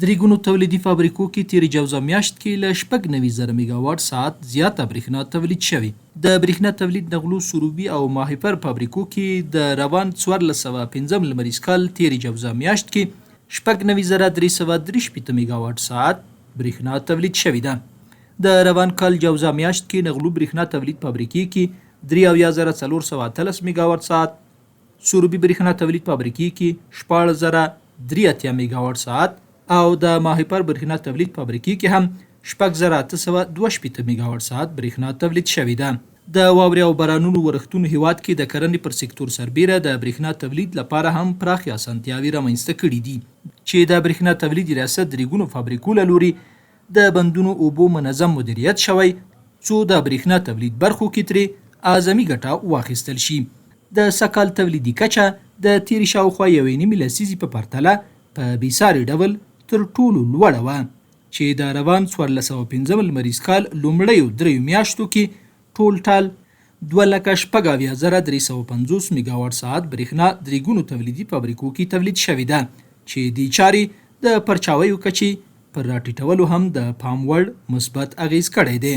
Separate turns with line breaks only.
درېګونو تولیدي فابریکو کې تېرې جوزا میاشت کې له 96 زره میګاواټ ساعت زیاته برېښنا تولید شوې. د برېښنا تولید نغلو، سروبي او ماهیپر فابریکو کې د روان 1405 لمریز کال تېرې جوزا میاشت کې 96 زره 363 میګاواټ ساعت برېښنا تولید شوې ده. د روان کال جوزا میاشت کې نغلو برېښنا تولید فابریکې کې 73 زره 418 میګاواټ ساعت، سروبي برېښنا تولید فابریکې کې 16 زره 83 میګاواټ ساعت او د ماهیپر برېښنا تولید فابریکې کې هم 6862 میګاواټ ساعت برېښنا تولید شوې ده. د واورې او بارانونو ورښتونو هېواد کې د کرنې پر سکتور سربېره د برېښنا تولید لپاره هم پراخې اسانتیاوې رامنځته کړې دي، چې د برېښنا تولید ریاست درېګونو فابریکو له لوري د بندونو اوبو منظم مدیریت شوی، څو د برېښنا تولید برخو کې ترې اعظمي ګټه واخیستل شي. د سږکال تولیدي کچه د تېرې شاوخوا یوې نیمې لسیزې په پرتله په بېساري ډول تر ټولو لوړه وه، چې د روان 1405 لمریز کال لومړیو دریو میاشتو کې ټولټال 276,350 میګاواټ ساعت برېښنا درېګونو تولیدي فابریکو کې تولید شوې ده، چې دې چارې د پرچاویو کچې پر راټیټولو هم د پام وړ مثبت اغېز کړی دی.